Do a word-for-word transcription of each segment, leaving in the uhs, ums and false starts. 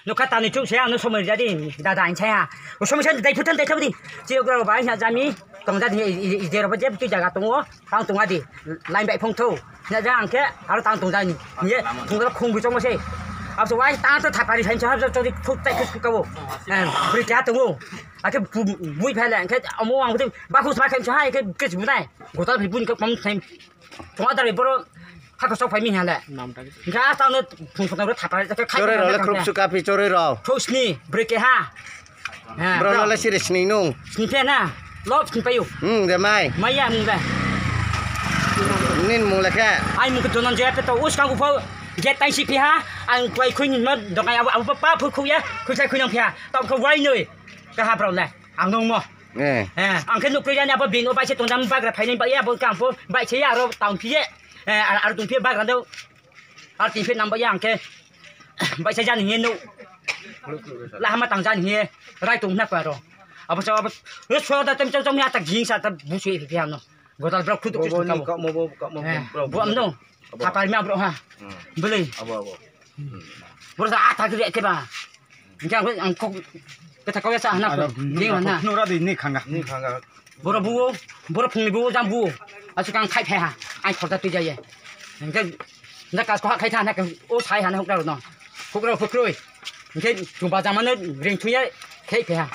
Nukha tani chuk se ano somoi jadi dada ang saya. O somoi sa dai phutan dai thabdi. Chi gra bai na jami tong jadi i, i, i, jero je tu jaga tongo. Tang tonga di. Line bai phung tho. Na ja ang khe aro tang tong jani. Ye thung da khung bu chong se. Ab so wai tang to thapari sain cha ha chori thuk tai khuk ka bo. Em, bri kya tongo. Ake bu, bui phai le ang khe amo ang bu ba khus ba khem cha ha ke ke bu nai. Gotal bi bun ka pom time. Tong adar boro hako sok phai mi hale. Ga ta no phung phung ro thapa khai. Chore role khrup suka pi chore ro. Thosni breke ha. Ha, bro, bro. Nole siri sini nung. Sini phe na. Lop sini payu. Hmm, de mai. Maya mung be. Nin mung lekhe. Ai mung donan je pe to us kang upho. Get tai si phe ha. Ang kwai khui ni ma dokai abu abu pa phu khu ya. Khu sai khu nang phe ha. Tau khu wai noi. Ka ha bro le. Ang nung mo. Eh. Eh, ang khe nukri jani abo bin o bai se tong jam bagra phainai bai abo kang pho bai se aro taun phi ye. Eh, ar, ar tung phi bagra do. Ar tin phi nam bai ang khe bai se jani ye no. La hama tang jani ye. Rai tung na pa ro. Abo sa abo. Yo so da tem chong chong ya ta ging sa ta bu se phi ano. Godal bro khu tu Bo, bo, khu ni ka bo. Kok mo bo, kok mo Eh, bo, bo am no. Abo. Thapar mi abo ha. Hmm. Beli. Abo, abo. Boro sa ata kiri ke ba. Jang ko ang kok kata kau sa na ko. Ding na. Nura di ni khanga. Ni khanga. Boro buo, boro phungni buo jang buo. Asu kang khai khai ha. Ai khorda tu jaye. Engke da kas ko khai tha na o sai ha na hukra no. Hukra hukroi. Engke chuba jamano ring thuye khai khai ha.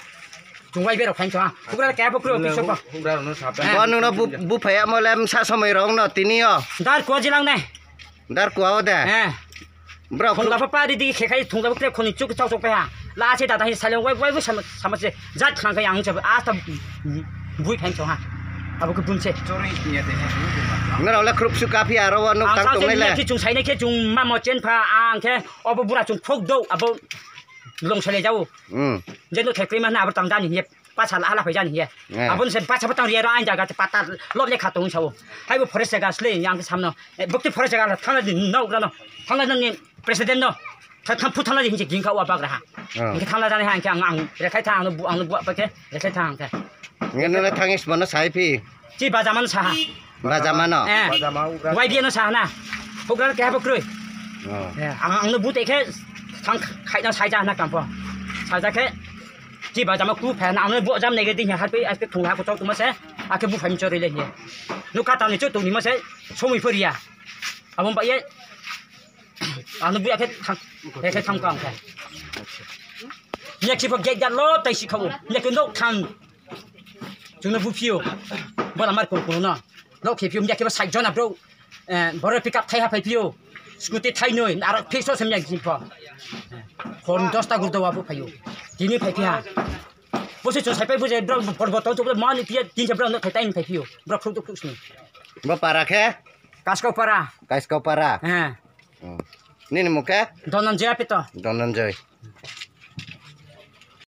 Chungwai berok khai ha. Hukra kaya hukra office ko. Hukra no sa. Eh. Bo nungno bu, bu phaya mo lem sa somoi rong no tini o. Dar ko jilang nai. Dar kuao de. Eh. Bro, thungla pa pa di di khe khai thungla pa kre khoni chuk chok chok pa ha. La che da da hi sale wai wai wai sama sama che. Jat khang khai ang che a ta bui phang chong ha. Abo ke bun che. Chori ni ya de. Ngara ola khrup su kapi aro wa nuk tang tong lai le. Ki chung sai ne khe chung ma mo chen pha ang khe obo bura chung phok do abo long sale jao. Hmm. Je no thekri ma na abo tang dan hi. Pacha la hala phai jani hiya. Eh. Aboni se pacha botang riya ro ang jaga te pata lok le kha tong sao. Hai bo forest jaga asle yang ke samno. Eh, bukti forest jaga la thangla di no grano. Thangla nang ni president no. Tha tham phu thangla di hinche ging ka wa bagra ha. Oh. Hinche thangla jani ha hinche ang ang rekhai tha ang bu ang bu pa ke rekhai tha ang ke. Ngen na thangis bono sai phi. Chi bajaman sa ha. Bajamano. Eh. Bajama ugra. Wai dia no sa na. Program ke ha bo kroi. Oh. Eh, ang ang no bu te ke thang khai na sai ja na kampo. Sai ja ke. Chi ba jama ku phe na ano bo jam nege ding ha pe aske thung ha ko chok tuma se ake bu phai mi chori le ye. No ka ta ni chok tuni ma se somoi phori ya. Abo ba ye. Ano bu ake thang ake thang ka ang khe. Nya ki pho gate gate lo tai si khabu. Nya ki nok thang. Chuna bu phio. Bola mar ko ko na. Nok khe phio nya ki ba sai jona bro. Eh, boro pick up thai ha phai phio. Scooty thai noi, aro fix o semya gin pho. Hor dosta gurdo wa pho phaio. Tini phai phi ha. Bo se chon sai pai bo je bro por bo to to mani pia tin je bro no thai tai phai phio. Bro khuk to khuk sni. Bo para khe? Kasko para. Kasko para. Eh. Hmm. Nini mung khe? Donanjoy Apito. Donanjoy.